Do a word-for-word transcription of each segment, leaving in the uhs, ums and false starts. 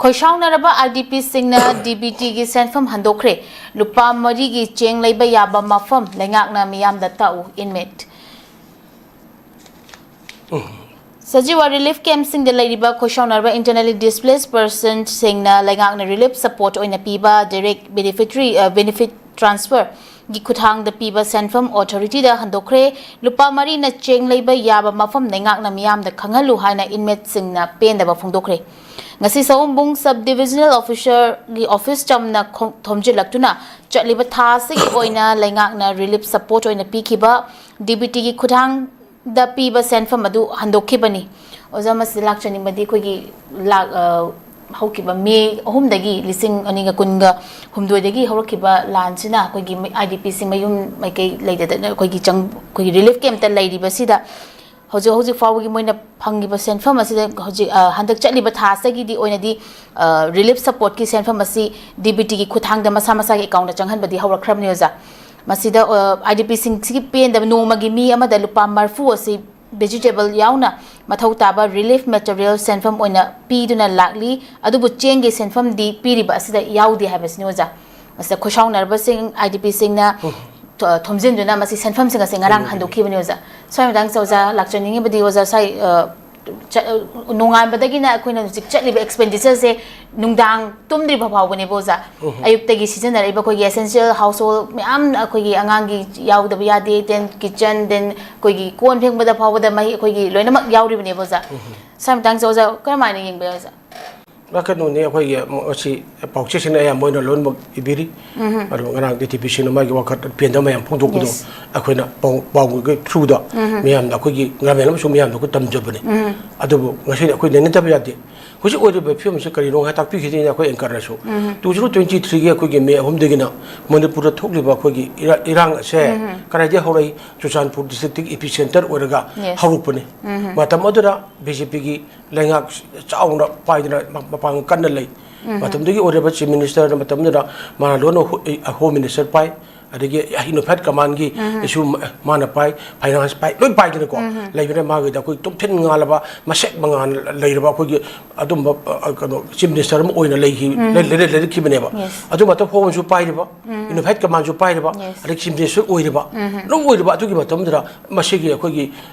ꯈꯣꯏꯁꯥꯎꯅꯔꯕ IDPꯁꯤꯡꯅ DBTꯒꯤ ꯁꯦꯟꯐꯝ ꯍꯟꯗꯣꯛꯈ꯭ꯔꯦ꯫ ꯂꯨꯄꯥ ꯃꯔꯤꯒꯤ ꯆꯦꯡ ꯂꯩꯕ ꯌꯥꯕ ꯃꯐꯝ ꯂꯩꯉꯥꯛꯅ ꯃꯤꯌꯥꯝꯗ ꯇꯥꯛꯎ, inmate꯫ ꯁꯖꯤꯋꯥ relief campꯁꯤꯡꯗ ꯂꯩꯔꯤꯕ ꯈꯣꯏꯁꯥꯎꯅꯔꯕ internally displaced personꯁꯤꯡꯅ ꯂꯩꯉꯥꯛꯅ relief support ꯑꯣꯏꯅ ꯄꯤꯕ direct beneficiary, ꯑ, benefit transferꯒꯤ ꯈꯨꯠꯊꯥꯡꯗ ꯄꯤꯕ ꯁꯦꯟꯐꯝ authorityꯗ ꯍꯟꯗꯣꯛꯈ꯭ꯔꯦ꯫ ꯂꯨꯄꯥ ꯃꯔꯤꯅ ꯆꯦꯡ ꯂꯩꯕ ꯌꯥꯕ ꯃꯐꯝ ꯂꯩꯉꯥꯛꯅ ꯃꯤꯌꯥꯝꯗ ꯈꯪꯍꯜꯂꯨ ꯍꯥꯏꯅ inmateꯁꯤꯡꯅ ꯄꯦꯟꯗꯕ ꯐꯣꯡꯗꯣꯛꯈ꯭ꯔꯦ꯫ ꯉꯁꯤ ꯁꯑꯣꯝꯕꯨꯡ sub divisional officerꯒꯤ office ꯆꯝꯅ ꯈꯣ-, ꯊꯣꯝꯖꯤꯜꯂꯛꯇꯨꯅ ꯆꯠꯂꯤꯕ ꯊꯥ ꯑꯁꯤꯒꯤ ꯑꯣꯏꯅ ꯂꯩꯉꯥꯛꯅ relief support ꯑꯣꯏꯅ ꯄꯤꯈꯤꯕ DBTꯒꯤ ꯈꯨꯠꯊꯥꯡꯗ ꯄꯤꯕ ꯁꯦꯟꯐꯝ ꯑꯗꯨ ꯍꯟꯗꯣꯛꯈꯤꯕꯅꯤ꯫ ꯑꯣꯖꯥ, ꯃꯁꯤꯗ ꯂꯥꯛꯆꯅꯤꯡꯕꯗꯤ ꯑꯩꯈꯣꯏꯒꯤ ꯂꯥꯛ-, ꯑ, ꯍꯧꯈꯤꯕ ꯃꯦ ꯑꯍꯨꯝꯗꯒꯤ ꯂꯤꯁꯤꯡ ꯑꯅꯤꯒ ꯀꯨꯟꯒ ꯍꯨꯝꯗꯣꯏꯗꯒꯤ ꯍꯧꯔꯛꯈꯤꯕ ꯂꯥꯟꯁꯤꯅ ꯑꯩꯈꯣꯏꯒꯤ ꯃ-, IDPꯁꯤꯡ ꯃꯌꯨꯝ ꯃꯥꯏꯀꯩ ꯂꯩꯇꯗꯅ ꯑꯩꯈꯣꯏꯒꯤ ꯆꯪ-, ꯑꯩꯈꯣꯏꯒꯤ relief campꯇ ꯂꯩꯔꯤꯕꯁꯤꯗ ꯍꯧꯖꯤꯛ, ꯍꯧꯖꯤꯛ ꯐꯥꯎꯕꯒꯤ ꯃꯣꯏꯅ ꯐꯪꯉꯤꯕ ꯁꯦꯟꯐꯝ ꯑꯁꯤꯗ ꯍꯧꯖꯤꯛ, ꯑ, ꯍꯟꯗꯛ ꯆꯠꯂꯤꯕ ꯊꯥ ꯑꯁꯤꯒꯤꯗꯤ ꯑꯣꯏꯅꯗꯤ, ꯑ, relief supportꯀꯤ ꯁꯦꯟꯐꯝ ꯑꯁꯤ DBTꯒꯤ ꯈꯨꯠꯊꯥꯡꯗ ꯃꯁꯥ ꯃꯁꯥꯒꯤ accountꯇ ꯆꯪꯍꯟꯕꯗꯤ ꯍꯧꯔꯛꯈ꯭ꯔꯕꯅꯤ, ꯑꯣꯖꯥ꯫ ꯃꯁꯤꯗ, ꯑ, IDPꯁꯤꯡꯁꯤꯒꯤ ꯄꯦꯟꯗꯕ ꯅꯣꯡꯃꯒꯤ ꯃꯤ ꯑꯃꯗ ꯂꯨꯄꯥ ꯃꯔꯤꯐꯨ ꯑꯁꯤ vegetable ꯌꯥꯎꯅ ꯃꯊꯧ ꯇꯥꯕ relief material ꯁꯦꯟꯐꯝ ꯑꯣꯏꯅ ꯄꯤꯗꯨꯅ ꯂꯥꯛꯂꯤ, ꯑꯗꯨꯕꯨ ꯆꯦꯡꯒꯤ ꯁꯦꯟꯐꯝꯗꯤ ꯄꯤꯔꯤꯕ ꯑꯁꯤꯗ ꯌꯥꯎꯗꯦ ꯍꯥꯏꯕꯁꯤꯅꯤ, ꯑꯣꯖꯥ꯫ ꯃꯁꯤꯗ ꯈꯣꯏꯁꯥꯎꯅꯔꯕꯁꯤꯡ, IDPꯁꯤꯡꯅ ꯎꯝ꯫ ꯊꯣ-, ꯊꯣꯝꯖꯤꯟꯗꯨꯅ ꯃꯁꯤ ꯁꯦꯟꯐꯝꯁꯤꯡ ꯑꯁꯤ ꯉꯔꯥꯡ ꯍꯟꯗꯣꯛꯈꯤꯕꯅꯤ꯫ ꯍꯟꯗꯣꯛꯈꯤꯕꯅꯤ, ꯑꯣꯖꯥ꯫ ꯁ꯭ꯋꯥꯏ ꯃꯇꯥꯡꯁꯤꯗ, ꯑꯣꯖꯥ, ꯂꯥꯛꯆꯅꯤꯡꯉꯤꯕꯗꯤ, ꯑꯣꯖꯥ, ꯁ꯭ꯋꯥꯏ, ꯑ, ꯆ-, ꯑ, ꯅꯣꯡꯉꯥꯟꯕꯗꯒꯤꯅ ꯑꯩꯈꯣꯏꯅ ꯍꯧꯖꯤꯛ ꯆꯠꯂꯤꯕ expenditureꯁꯦ ꯅꯨꯡꯗꯥꯡ ꯇꯨꯝꯗ꯭ꯔꯤꯕ ꯐꯥꯎꯕꯅꯦꯕ, ꯑꯣꯖꯥ꯫ ꯎꯝ꯫ ꯑꯌꯨꯛꯇꯒꯤ ꯁꯤꯖꯤꯟꯅꯔꯛꯏꯕ ꯑꯩꯈꯣꯏꯒꯤ essential household ꯃꯌꯥꯝ, ꯑꯩꯈꯣꯏꯒꯤ ꯑꯉꯥꯡꯒꯤ ꯌꯥꯎꯗꯕ ꯌꯥꯗꯦ, then kitchen, then ꯑꯩꯈꯣꯏꯒꯤ ꯀꯣꯟ ꯐꯦꯡꯕꯗ ꯐꯥꯎꯕꯗ ꯃꯩ ꯑꯩꯈꯣꯏꯒꯤ ꯂꯣꯏꯅꯃꯛ ꯌꯥꯎꯔꯤꯕꯅꯦꯕ, ꯑꯣꯖꯥ꯫ ꯎꯝ꯫ ꯁ꯭ꯋꯥꯏ ꯃꯇꯥꯡꯁꯦ, ꯑꯣꯖꯥ, ꯀꯔꯝꯍꯥꯏꯅ ꯌꯦꯡꯕ ꯌꯥꯏ, ꯑꯣꯖꯥ? ꯂꯥꯛꯀꯅꯨꯅꯦ, ꯑꯩꯈꯣꯏꯒꯤ ꯃ-, ꯃꯁꯤ ꯄꯥꯎꯆꯦꯁꯤꯡꯅ ꯑꯌꯥꯝꯕ ꯑꯣꯏꯅ ꯂꯣꯏꯅꯃꯛ ꯏꯕꯤꯔꯤ꯫ ꯎꯝ꯫ ꯑꯗꯨꯒ ꯉꯔꯥꯡ DTPCꯅ ꯃꯥꯒꯤ ꯋꯥꯀꯠ ꯄꯦꯟꯗꯕ ꯃꯌꯥꯝ ꯐꯣꯡꯗꯣꯛꯄꯗꯣ Yes. ꯑꯩꯈꯣꯏꯅ ꯄꯥꯎ-, ꯄꯥꯎꯒꯤ throughꯗ ꯎꯝ꯫ ꯃꯌꯥꯝꯗ ꯑꯩꯈꯣꯏꯒꯤ ꯒ꯭ꯔꯥꯃꯦꯟ ꯑꯃꯁꯨꯡ ꯃꯌꯥꯝꯗ ꯑꯩꯈꯣꯏ ꯇꯝꯖꯕꯅꯤ꯫ ꯎꯝ꯫ ꯑꯗꯨꯕꯨ ꯉꯁꯤꯗꯤ ꯑꯩꯈꯣꯏ ꯅꯩꯅꯗꯕ ꯌꯥꯗꯦ꯫ ꯍꯧꯖꯤꯛ ꯑꯣꯏꯔꯤꯕ ꯐꯤꯕꯝꯁꯤ ꯀꯔꯤꯅꯣ ꯍꯥꯏ ꯇꯥꯛꯄꯤꯈꯤꯗꯣꯏꯅꯤ ꯑꯩꯈꯣꯏ anchorꯅꯁꯨ꯫ ꯎꯝ꯫ Two zero twenty threeꯒꯤ ꯑꯩꯈꯣꯏꯒꯤ ꯃꯦ ꯑꯍꯨꯝꯗꯒꯤꯅ ꯃꯅꯤꯄꯨꯔꯗ ꯊꯣꯛꯂꯤꯕ ꯑꯩꯈꯣꯏꯒꯤ ꯏꯔꯥ-, ꯏꯔꯥꯡ ꯑꯁꯦ ꯎꯝ꯫ ꯀꯗꯥꯏꯗꯒꯤ ꯍꯧꯔꯛꯏ? ꯆꯨꯔꯆꯥꯟꯄꯨꯔ districtꯀꯤ epicentre ꯑꯣꯏꯔꯒ Yes. ꯍꯧꯔꯛꯄꯅꯤ꯫ ꯎꯝ꯫ ꯃꯇꯝ ꯑꯗꯨꯗ BJPꯒꯤ ꯂꯩꯉꯥꯛ ꯆꯥꯎꯅ ꯄꯥꯏꯗꯅ ꯃ-, ꯃꯄꯥꯡꯒꯜ ꯀꯟꯅ ꯂꯩ꯫ ꯎꯝ꯫ ꯃꯇꯝꯗꯨꯒꯤ ꯑꯣꯏꯔꯤꯕ Chief Ministerꯅ ꯃꯇꯝꯗꯨꯗ ꯃꯥꯅ ꯂꯣꯟꯅ ꯍꯣ-, ꯑ, Home Minister ꯄꯥꯏ꯫ ꯑꯗꯒꯤ ꯌꯨꯅꯤꯐꯥꯏꯠ ꯀꯃꯥꯟꯒꯤ ꯏꯁꯨ ꯃꯥꯅ ꯄꯥꯏ, ꯐꯥꯏꯅꯥꯟꯁ ꯄꯥꯏ, ꯂꯣꯏ ꯄꯥꯏꯗꯅꯀꯣ꯫ ꯂꯩꯕꯅ ꯃꯥꯒꯤꯗ ꯑꯩꯈꯣꯏ ꯇꯨꯝꯊꯤꯟ ꯉꯥꯜꯂꯕ, ꯃꯁꯦꯛ ꯃꯉꯥꯜ ꯂꯩꯔꯕ ꯑꯩꯈꯣꯏꯒꯤ ꯑꯗꯨꯝꯕ, ꯑ, ꯀꯩꯅꯣ, ꯆꯤꯐ ꯃꯤꯅꯤꯁꯇꯔ ꯑꯃ ꯑꯣꯏꯅ ꯂꯩꯈꯤ-, ꯂꯩ-, ꯂꯩ-, ꯂꯩꯔꯛꯈꯤꯕꯅꯦꯕ꯫ Yes. ꯑꯗꯨ ꯃꯇꯝ ꯐꯥꯎꯕꯁꯨ ꯄꯥꯏꯔꯤꯕ, ꯌꯨꯅꯤꯐꯥꯏꯠ ꯀꯃꯥꯟꯁꯨ ꯄꯥꯏꯔꯤꯕ, Yes. ꯑꯗꯒꯤ ꯆꯤꯐ ꯃꯤꯅꯤꯁꯇꯔ ꯑꯣꯏꯔꯤꯕ, ꯂꯣꯏ ꯑꯣꯏꯔꯤꯕ꯫ ꯑꯗꯨꯒꯤ ꯃꯇꯝꯗꯨꯗ ꯃꯁꯤꯒꯤ ꯑꯩꯈꯣꯏꯒꯤ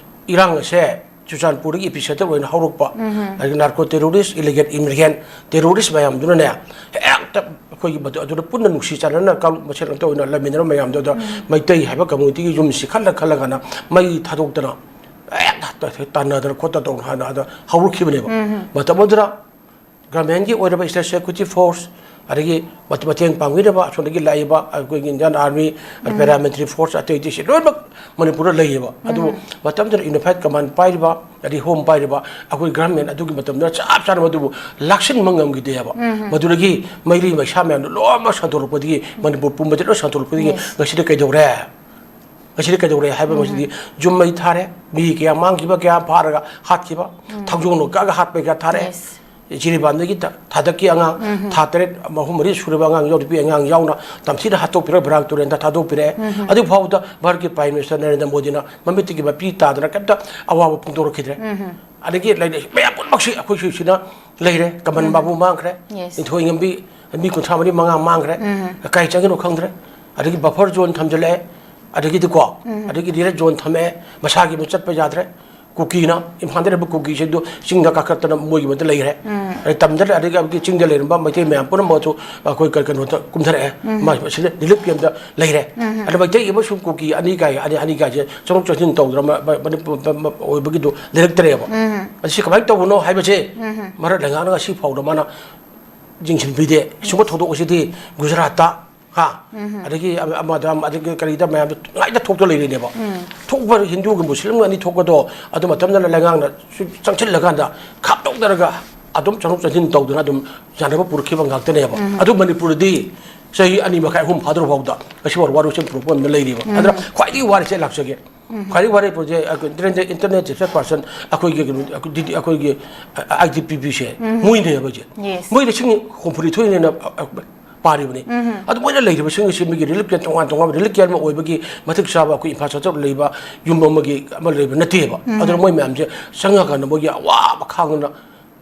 ꯏꯔꯥꯡ ꯑꯁꯦ ꯆꯨꯔꯆꯥꯟꯄꯨꯔꯗꯒꯤ ꯏꯄꯤ ꯁꯦꯟꯇꯔ ꯑꯣꯏꯅ ꯍꯧꯔꯛꯄ, ꯑꯗꯒꯤ ꯅꯥꯔꯀꯣ ꯇꯦꯔꯣꯔꯤꯁ, ꯏꯂꯤꯒꯦꯜ ꯏꯃꯤꯒ꯭ꯔꯦꯟ ꯇꯦꯔꯣꯔꯤꯁ ꯃꯌꯥꯝꯗꯨꯅꯅꯦ, ꯍꯦꯛꯇ ꯑꯩꯈꯣꯏꯒꯤ ꯃꯗꯨ-, ꯑꯗꯨꯗ ꯄꯨꯟꯅ ꯅꯨꯡꯁꯤ ꯆꯥꯟꯅꯅ ꯀꯥꯡꯂꯨꯞ ꯃꯁꯦꯜ ꯑꯃꯠꯇ ꯑꯣꯏꯅ ꯂꯩꯃꯤꯟꯅꯔꯝꯕ ꯃꯌꯥꯝꯗꯨꯗ ꯃꯩꯇꯩ ꯍꯥꯏꯕ ꯀꯝꯃ꯭ꯌꯨꯅꯤꯇꯤꯒꯤ ꯌꯨꯝꯁꯤ ꯈꯜꯂ ꯈꯜꯂꯒꯅ ꯃꯩ ꯊꯥꯗꯣꯛꯇꯅ ꯍꯦꯛꯇ ꯇꯥꯟꯅꯗꯅ ꯈꯣꯠꯇꯅ ꯇꯧꯗꯅ ꯍꯥꯟꯅ ꯑꯗ ꯍꯧꯔꯛꯈꯤꯕꯅꯦꯕ꯫ ꯃꯇꯝ ꯑꯗꯨꯗ ꯒꯚꯔꯟꯃꯦꯟꯒꯤ ꯑꯣꯏꯔꯕ ꯏꯁꯇꯦꯠ ꯁꯦꯀ꯭ꯌꯨꯔꯤꯇꯤ ꯐꯣꯔꯁ, ꯑꯗꯒꯤ ꯃꯇ-, ꯃꯇꯦꯡ ꯄꯥꯡꯕꯤꯅꯕ ꯑꯁꯣꯝꯗꯒꯤ ꯂꯥꯛꯏꯕ ꯑꯩꯈꯣꯏꯒꯤ ꯏꯟꯗꯤꯌꯥꯟ ꯑꯥꯔꯃꯤ, ꯄꯦꯔꯥꯃꯤꯂꯤꯇꯔꯤ ꯐꯣꯔꯁ ꯑꯇꯩ ꯑꯇꯩꯁꯤ ꯂꯣꯏꯅꯃꯛ ꯃꯅꯤꯄꯨꯔꯗ ꯂꯩꯌꯦꯕ꯫ ꯑꯗꯨꯕꯨ ꯃꯇꯝꯗꯨꯗ ꯌꯨꯅꯤꯐꯥꯏꯠ ꯀꯃꯥꯟ ꯄꯥꯏꯔꯤꯕ, ꯑꯗꯩ ꯍꯣꯝ ꯄꯥꯏꯔꯤꯕ ꯑꯩꯈꯣꯏ ꯒꯚꯔꯟꯃꯦꯟ ꯑꯗꯨꯒꯤ ꯃꯇꯝꯗ ꯆꯞ ꯆꯥꯅ ꯃꯗꯨꯕꯨ ꯂꯥꯛꯁꯤꯟꯕ ꯉꯝꯈꯤꯗꯦꯕ꯫ ꯃꯗꯨꯗꯒꯤ ꯃꯩꯔꯤ ꯃꯩꯁꯥ ꯃꯌꯥꯝꯗꯣ ꯂꯣꯏꯅꯃꯛ ꯁꯟꯗꯣꯔꯛꯄꯗꯒꯤ, ꯃꯅꯤꯄꯨꯔ ꯄꯨꯝꯕꯗꯤ ꯂꯣꯏ ꯁꯟꯗꯣꯔꯛꯄꯗꯒꯤ Yes. ꯉꯁꯤꯗꯤ ꯀꯩꯗꯧꯔꯦ? ꯉꯁꯤꯗꯤ ꯀꯩꯗꯧꯔꯦ ꯍꯥꯏꯕ ꯃꯁꯤꯗꯤ ꯌꯨꯝ ꯃꯩ ꯊꯥꯔꯦ, ꯃꯤ ꯀꯌꯥ ꯃꯥꯡꯈꯤꯕ, ꯀꯌꯥ ꯐꯥꯔꯒ ꯍꯥꯠꯈꯤꯕ, ꯊꯥꯡꯖꯣꯡꯅ ꯀꯛꯑꯒ ꯍꯥꯠꯄ ꯀꯌꯥ ꯊꯥꯔꯦ꯫ Yes. ꯖꯤꯔꯤꯕꯥꯝꯗꯒꯤ ꯊꯥ-, ꯊꯥꯗꯛꯀꯤ ꯑꯉꯥꯡ, ꯊꯥ ꯇꯔꯦꯠ, ꯑꯍꯨꯝ ꯃꯔꯤ ꯁꯨꯔꯕ ꯑꯉꯥꯡ ꯌꯥꯎ-, ꯅꯨꯄꯤ ꯑꯉꯥꯡ ꯌꯥꯎꯅ ꯇꯝꯊꯤꯅ ꯍꯥꯠꯇꯣꯛꯄꯤꯔꯒ ꯕꯔꯥꯛ ꯇꯨꯔꯦꯟꯗ ꯊꯥꯗꯣꯛꯄꯤꯔꯛꯑꯦ꯫ ꯑꯗꯨ ꯐꯥꯎꯕꯗ ꯚꯥꯔꯠꯀꯤ ꯄ꯭ꯔꯥꯏꯝ ꯃꯤꯅꯤꯁꯇꯔ ꯅꯔꯦꯟꯗ꯭ꯔ ꯃꯣꯗꯤꯅ ꯃꯃꯤꯠꯇꯒꯤ ꯃꯄꯤ ꯇꯥꯗꯅ ꯀꯩꯝꯇ ꯑꯋꯥꯕ ꯐꯣꯡꯗꯣꯔꯛꯈꯤꯗ꯭ꯔꯦ꯫ ꯑꯗꯒꯤ ꯂꯩꯔꯤꯕ ꯃꯌꯥꯝ ꯄꯨꯝꯅꯃꯛꯁꯤ ꯑꯩꯈꯣꯏ ꯁꯤꯁꯤꯅ ꯂꯩꯔꯦ꯫ ꯀꯃꯟ ꯕꯥꯕꯨ ꯃꯥꯡꯈ꯭ꯔꯦ꯫ Yes. ꯅꯤꯡꯊꯣꯏ ꯉꯝꯕꯤ ꯃꯤ ꯀꯨꯟꯊ꯭ꯔꯥ ꯃꯔꯤ ꯃꯉꯥ ꯃꯥꯡꯈ꯭ꯔꯦ꯫ ꯀꯥꯏ ꯆꯪꯉꯤꯅꯣ ꯈꯪꯗ꯭ꯔꯦ꯫ ꯑꯗꯒꯤ ꯕꯐꯔ ꯖꯣꯟ ꯊꯝꯖꯤꯜꯂꯛꯑꯦ꯫ ꯑꯗꯒꯤꯗꯤꯀꯣ, ꯑꯗꯒꯤ ꯔꯦꯗ ꯖꯣꯟ ꯊꯝꯃꯛꯑꯦ꯫ ꯃꯁꯥꯒꯤ ꯑꯃ ꯆꯠꯄ ꯌꯥꯗ꯭ꯔꯦ꯫ ꯀꯨꯀꯤꯅ, ꯏꯝꯐꯥꯜꯗ ꯂꯩꯕ ꯀꯨꯀꯤꯁꯤꯡꯗꯣ ꯆꯤꯡꯗ ꯀꯥꯈꯠꯇꯅ ꯃꯣꯏꯒꯤ ꯃꯗ ꯂꯩꯈ꯭ꯔꯦ꯫ ꯑꯗꯩ ꯇꯝꯗ ꯂꯩ-, ꯑꯗꯒꯤ ꯍꯧꯖꯤꯛꯀꯤ ꯆꯤꯡꯗ ꯂꯩꯔꯝꯕ ꯃꯩꯇꯩ ꯃꯌꯥꯝ ꯄꯨꯝꯅꯃꯛꯁꯨ ꯑꯩꯈꯣꯏ ꯀ-, ꯀꯩꯅꯣꯗ ꯀꯨꯝꯊꯔꯛꯑꯦ꯫ ꯃꯥ-, ꯁꯤꯗ ꯔꯤꯂꯤꯐ ꯀꯦꯝꯞꯇ ꯂꯩꯔꯦ꯫ ꯑꯗ ꯃꯩꯇꯩ ꯑꯃꯁꯨꯡ ꯀꯨꯀꯤ ꯑꯅꯤ ꯀꯥꯏ, ꯑꯅꯤ, ꯑꯅꯤ ꯀꯥꯏꯁꯦ ꯆꯪꯊꯣꯛ ꯆꯪꯁꯤꯟ ꯇꯧꯗꯅ ꯃ-, ꯃ-, ꯃꯅꯤꯄꯨꯔ ꯄ-, ꯄ-, ꯑꯣꯏꯕꯒꯤꯗꯣ ꯂꯩꯔꯛꯇ꯭ꯔꯦꯕ꯫ ꯑꯁꯤ ꯀꯃꯥꯏꯅ ꯇꯧꯕꯅꯣ ꯍꯥꯏꯕꯁꯦ ꯃꯔꯛ ꯂꯩꯉꯥꯛꯅ ꯉꯁꯤ ꯐꯥꯎꯗ ꯃꯥꯅ ꯌꯦꯡꯁꯤꯟꯕꯤꯗꯦ꯫ ꯁꯤꯒꯨꯝꯕ ꯊꯧꯗꯣꯛ ꯑꯁꯤꯗꯤ ꯒꯨꯖꯔꯥꯠꯇ, ꯍꯥ? ꯑꯗꯒꯤ ꯑꯃ-, ꯑꯃꯗ, ꯑꯗꯒꯤ ꯀꯔꯤꯗ ꯃꯌꯥꯝꯗ ꯉꯥꯏꯗ ꯊꯣꯛꯇ ꯂꯩꯔꯤꯅꯦꯕ꯫ ꯊꯣꯛꯄ ꯍꯤꯟꯗꯨꯒ ꯃꯨꯁꯂꯤꯝꯒ ꯑꯅꯤ ꯊꯣꯛꯄꯗꯣ ꯑꯗꯨ ꯃꯇꯝꯗꯅ ꯂꯩꯉꯥꯛꯅ ꯁꯨꯝ ꯆꯪꯁꯤꯜꯂꯀꯥꯟꯗ ꯈꯥꯞꯇꯣꯛꯅꯔꯒ ꯑꯗꯨꯝ ꯆꯪꯊꯣꯛ ꯆꯪꯁꯤꯟ ꯇꯧꯗꯅ ꯑꯗꯨꯝ ꯌꯥꯅꯕ ꯄꯨꯔꯛꯈꯤꯕ ꯉꯥꯛꯇꯅꯦꯕ꯫ ꯑꯗꯨ ꯃꯅꯤꯄꯨꯔꯗꯗꯤ ꯆꯍꯤ ꯑꯅꯤ ꯃꯈꯥꯏ, ꯑꯍꯨꯝ ꯐꯥꯗ꯭ꯔ ꯐꯥꯎꯗ ꯉꯁꯤ ꯐꯥꯎ ꯋꯥꯔꯣꯏꯁꯤꯟ ꯄꯨꯔꯛꯄ ꯉꯝꯗ ꯂꯩꯔꯤꯕ꯫ ꯑꯗꯨꯅ ꯈ꯭ꯋꯥꯏꯗꯒꯤ ꯋꯥꯔꯤꯁꯦ ꯂꯥꯛꯆꯒꯦ꯫ ꯈ꯭ꯋꯥꯏꯗꯒꯤ ꯋꯥꯔꯦ ꯄ꯭ꯔꯣꯖꯦꯛ, ꯑ, ꯏꯟꯇꯔꯅꯦꯠ, ꯏꯟꯇꯔꯅꯦꯠꯁꯦ ꯆꯦꯌꯔꯄꯥꯔꯁꯟ ꯑꯩꯈꯣꯏꯒꯤ ꯀꯩꯅꯣ, ꯑꯩꯈꯣꯏ ꯗꯤ-, ꯑꯩꯈꯣꯏꯒꯤ, ꯑ, ꯑꯥꯏ ꯇꯤ ꯄꯤ ꯄꯤꯁꯦ ꯃꯣꯏꯅꯦꯕ ꯍꯧꯖꯤꯛ꯫ Yes. ꯃꯣꯏ ꯂꯤꯁꯤꯡ ꯍꯨꯝꯐꯨꯅꯤꯊꯣꯏꯅꯦꯅ, ꯑ, ꯑ, ꯄꯥꯔꯤꯕꯅꯤ꯫ ꯑꯗꯨ ꯃꯣꯏꯅ ꯂꯩꯔꯤꯕꯁꯤꯡ ꯑꯁꯤ ꯃꯤꯒꯤ ꯔꯤꯂꯤꯐ ꯀꯦꯝ ꯇꯣꯉꯥꯟ ꯇꯣꯉꯥꯟꯕ ꯔꯤꯂꯤꯐ ꯀꯦꯝ ꯑꯃ ꯑꯣꯏꯕꯒꯤ ꯃꯇꯤꯛ ꯆꯥꯕ ꯑꯩꯈꯣꯏ ꯏꯟꯐ꯭ꯔꯥꯁ꯭ꯇ꯭ꯔꯛꯆꯔ ꯂꯩꯕ ꯌꯨꯝ ꯑꯃꯒꯤ ꯑꯃ ꯂꯩꯕ ꯅꯠꯇꯦꯕ꯫ ꯑꯗꯨꯅ ꯃꯣꯏ ꯃꯌꯥꯝꯁꯦ ꯆꯪꯉꯀꯥꯟꯗ ꯃꯣꯏꯒꯤ ꯑꯋꯥꯕ ꯈꯥꯡꯗꯅ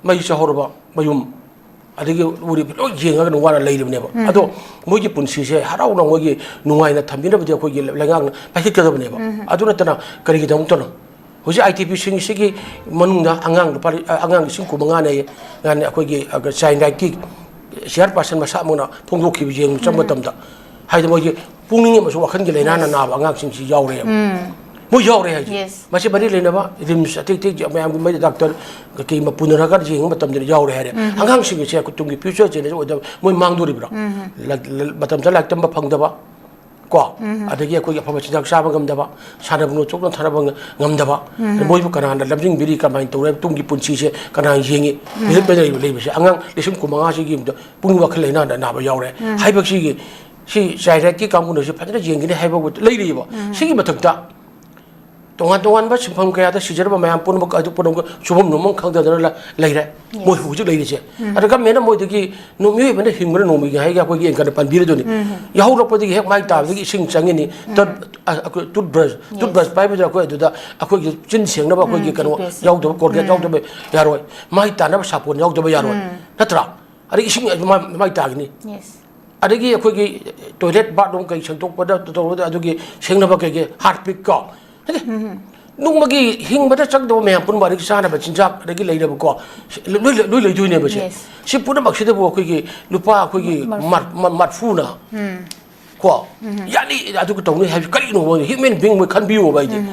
ꯃꯩ ꯆꯥꯍꯧꯔꯕ ꯃꯌꯨꯝ, ꯑꯗꯒꯤ ꯎꯔꯤꯕ ꯂꯣꯏ ꯌꯦꯡꯉꯒ ꯋꯥꯅ ꯂꯩꯔꯤꯕꯅꯦꯕ꯫ ꯑꯗꯣ ꯃꯣꯏꯒꯤ ꯄꯨꯟꯁꯤꯁꯦ ꯍꯔꯥꯎꯅ ꯃꯣꯏꯒꯤ ꯅꯨꯡꯉꯥꯏꯅ ꯊꯝꯕꯤꯅꯕꯗꯤ ꯑꯩꯈꯣꯏꯒꯤ ꯂꯩꯉꯥꯛꯅ ꯄꯥꯏꯈꯠꯀꯗꯕꯅꯦꯕ꯫ ꯑꯗꯨ ꯅꯠꯇꯅ ꯀꯔꯤꯒꯤꯗꯃꯛꯇꯅꯣ? ꯍꯧꯖꯤꯛ ꯑꯥꯏ ꯇꯤ ꯄꯤꯁꯤꯡꯁꯤꯒꯤ ꯃꯅꯨꯡꯗ ꯑꯉꯥꯡ ꯂꯨꯄꯥ ꯂꯤ-, ꯑ, ꯑꯉꯥꯡ ꯂꯤꯁꯤꯡ ꯀꯨꯟꯃꯉꯥꯅꯦ ꯉꯥꯅꯦ ꯑꯩꯈꯣꯏꯒꯤ, ꯑ, ꯆꯥꯏꯜ ꯔꯥꯏꯠꯀꯤ ꯆꯤꯌꯔ ꯄꯥꯔꯁꯟ ꯃꯁꯥꯃꯛꯅ ꯐꯣꯡꯗꯣꯛꯈꯤꯕ ꯌꯦꯡꯕ ꯆꯪꯕ ꯃꯇꯝꯗ, ꯍꯥꯏꯗꯤ ꯃꯣꯏꯒꯤ ꯄꯨꯛꯅꯤꯡ ꯑꯃꯁꯨꯡ ꯋꯥꯈꯜꯒꯤ ꯂꯥꯏꯅꯥꯅ ꯅꯥꯕ ꯑꯉꯥꯡꯁꯤꯡꯁꯤ ꯌꯥꯎꯔꯦꯕ꯫ ꯃꯣꯏ ꯌꯥꯎꯔꯦ ꯍꯥꯏꯁꯦ꯫ Yes. ꯃꯁꯤ ꯃꯔꯤ ꯂꯩꯅꯕ ꯔꯤꯝꯁ ꯑꯇꯩ ꯑꯇꯩ ꯃꯌꯥꯝꯒꯤ ꯃꯣꯏ ꯗꯥꯛꯇꯔ ꯀꯩꯀꯩ ꯃ-, ꯄꯨꯅꯔꯒ ꯌꯦꯡꯕ ꯃꯇꯝꯗ ꯌꯥꯎꯔꯦ ꯍꯥꯏꯔꯦ꯫ ꯑꯉꯥꯡꯁꯤꯡ ꯑꯁꯦ ꯑꯩꯈꯣꯏ ꯇꯨꯡꯒꯤ ꯐ꯭ꯌꯨꯆꯔ ꯖꯦꯅꯦꯔꯦꯁꯟ ꯑꯣꯏꯗꯕ ꯃꯣꯏ ꯃꯥꯡꯗꯣꯔꯤꯕ꯭ꯔꯥ? ꯂꯥꯏ-, ꯂ-, ꯃꯇꯝ ꯆꯥꯅ ꯂꯥꯏꯔꯤꯛ ꯇꯝꯕ ꯐꯪꯗꯕ, ꯀꯣ? ꯑꯗꯒꯤ ꯑꯩꯈꯣꯏꯒꯤ ꯑꯐꯕ ꯆꯤꯟꯖꯥꯛ ꯆꯥꯕ ꯉꯝꯗꯕ, ꯁꯥꯟꯅꯕ ꯅꯣꯆꯣꯛꯅ ꯁꯥꯟꯅꯕ ꯉ-, ꯉꯝꯗꯕ, ꯃꯣꯏꯕꯨ ꯀꯅꯥꯅ ꯂꯝꯖꯤꯡꯕꯤꯔꯤ, ꯀꯃꯥꯏꯅ ꯇꯧꯔꯦ, ꯇꯨꯡꯒꯤ ꯄꯨꯟꯁꯤꯁꯦ ꯀꯅꯥ ꯌꯦꯡꯉꯤ? ꯃꯤꯔꯛꯇ ꯂꯩꯔꯤꯕ, ꯂꯩꯕꯁꯦ ꯑꯉꯥꯡ ꯂꯤꯁꯤꯡ ꯀꯨꯟꯃꯉꯥꯁꯤꯒꯤ ꯄꯨꯛꯅꯤꯡ ꯋꯥꯈꯜ ꯂꯩꯅꯥꯅ ꯅꯥꯕ ꯌꯥꯎꯔꯦ ꯍꯥꯏꯕꯁꯤꯒꯤ, ꯁꯤ ꯆꯥꯏꯜ ꯔꯥꯏꯠꯀꯤ ꯀꯥꯡꯕꯨꯅꯁꯨ ꯐꯖꯅ ꯌꯦꯡꯒꯅꯤ ꯍꯥꯏꯕ ꯂꯩꯔꯤꯕ꯫ ꯁꯤꯒꯤ ꯃꯊꯛꯇ ꯇꯣꯉꯥꯟ ꯇꯣꯉꯥꯟꯕ ꯁꯤꯟꯐꯝ ꯀꯌꯥꯗ ꯁꯤꯖꯔꯕ ꯃꯌꯥꯝ ꯄꯨꯝꯅꯃꯛ ꯑꯗꯨ ꯄꯨꯝꯅꯃꯛ ꯁꯨꯐꯝ ꯅꯣꯝꯐꯝ ꯈꯪꯗꯗꯅ ꯂ-, ꯂꯩꯔꯦ꯫ Yes. ꯃꯣꯏ ꯍꯧꯖꯤꯛ ꯂꯩꯔꯤꯁꯦ꯫ ꯎꯝ꯫ ꯑꯗ ꯒꯃꯦꯟꯅ ꯃꯣꯏꯗꯒꯤ ꯅꯣ-, ꯃꯤꯑꯣꯏꯕꯅ ꯍꯤꯡꯕꯅ ꯅꯣꯡꯃꯒꯤ ꯍꯥꯏꯒ ꯑꯩꯈꯣꯏꯒꯤ ꯑꯦꯡꯀꯔꯅ ꯄꯟꯕꯤꯔꯗꯨꯅꯤ꯫ ꯎꯝ꯫ ꯌꯥꯍꯧꯔꯛꯄꯗꯒꯤ ꯍꯦꯛ ꯃꯥꯏ ꯇꯥꯕꯗꯒꯤ ꯏꯁꯤꯡ ꯆꯪꯉꯤꯅꯤ꯫ ꯎꯝ꯫ ꯇꯠ-, ꯑ-, ꯑꯩꯈꯣꯏ ꯇꯨꯠꯕ꯭ꯔꯁ, Yes. ꯇꯨꯠꯕ꯭ꯔꯁ ꯄꯥꯏꯕꯗ ꯑꯩꯈꯣꯏ ꯑꯗꯨꯗ ꯑꯩꯈꯣꯏꯒꯤ ꯆꯤꯟ ꯁꯦꯡꯅꯕ ꯑꯩꯈꯣꯏꯒꯤ ꯎꯝ, ꯀꯩꯅꯣ toothpaste. ꯌꯥꯎꯗꯕ, ꯀꯣꯜꯒꯦꯠ ꯎꯝ꯫ ꯌꯥꯎꯗꯕ ꯌꯥꯔꯣꯏ꯫ ꯃꯥꯏ ꯇꯥꯅꯕ ꯁꯥꯄꯣꯟ ꯌꯥꯎꯗꯕ ꯌꯥꯔꯣꯏ꯫ ꯎꯝ꯫ ꯅꯠꯇ꯭ꯔꯥ? ꯑꯗꯩ ꯏꯁꯤꯡ ꯑꯗꯨ ꯃꯥ-, ꯃꯥꯏ ꯇꯥꯒꯅꯤ꯫ Yes. ꯑꯗꯒꯤ ꯑꯩꯈꯣꯏꯒꯤ ꯇꯣꯏꯂꯦꯠ ꯕꯥꯠꯔꯨꯝ ꯀꯩ ꯁꯦꯡꯗꯣꯛꯄꯗ ꯇꯧꯕꯗ ꯑꯗꯨꯒꯤ ꯁꯦꯡꯅꯕ ꯀꯩꯒꯤ ꯍꯥꯔꯄꯤꯛ ꯀꯣ꯫ ꯍꯥꯏꯗꯤ ꯎꯝ꯫ ꯅꯣꯡꯃꯒꯤ ꯍꯤꯡꯕꯗ ꯆꯪꯗꯕ ꯃꯌꯥꯝ ꯄꯨꯝꯅꯃꯛ ꯑꯗꯒꯤ ꯆꯥꯅꯕ ꯆꯤꯟꯖꯥꯛ ꯑꯗꯒꯤ ꯂꯩꯅꯕꯀꯣ꯫ ꯂꯣꯏ, ꯂꯣꯏ, ꯂꯣꯏ ꯂꯩꯗꯣꯏꯅꯦꯕ ꯁꯦ꯫ Yes. ꯁꯤ ꯄꯨꯝꯅꯃꯛꯁꯤꯗꯕꯨ ꯑꯩꯈꯣꯏꯒꯤ ꯂꯨꯄꯥ ꯑꯩꯈꯣꯏꯒꯤ ꯃꯔ-, ꯃꯔ-, ꯃꯔ-, ꯃꯔꯐꯨꯅ ꯎꯝ꯫ ꯀꯣ꯫ ꯎꯝ꯫ ꯌꯥꯅꯤ ꯑꯗꯨꯒ ꯇꯧꯅꯤ ꯍꯥꯏꯕꯁꯤ ꯀꯔꯤꯅꯣ? ꯍ꯭ꯌꯨꯃꯦꯟ ꯕꯤꯡ ꯃꯣꯏ ꯈꯟꯕꯤꯌꯣꯕ ꯍꯥꯏꯗꯤ꯫ ꯎꯝ꯫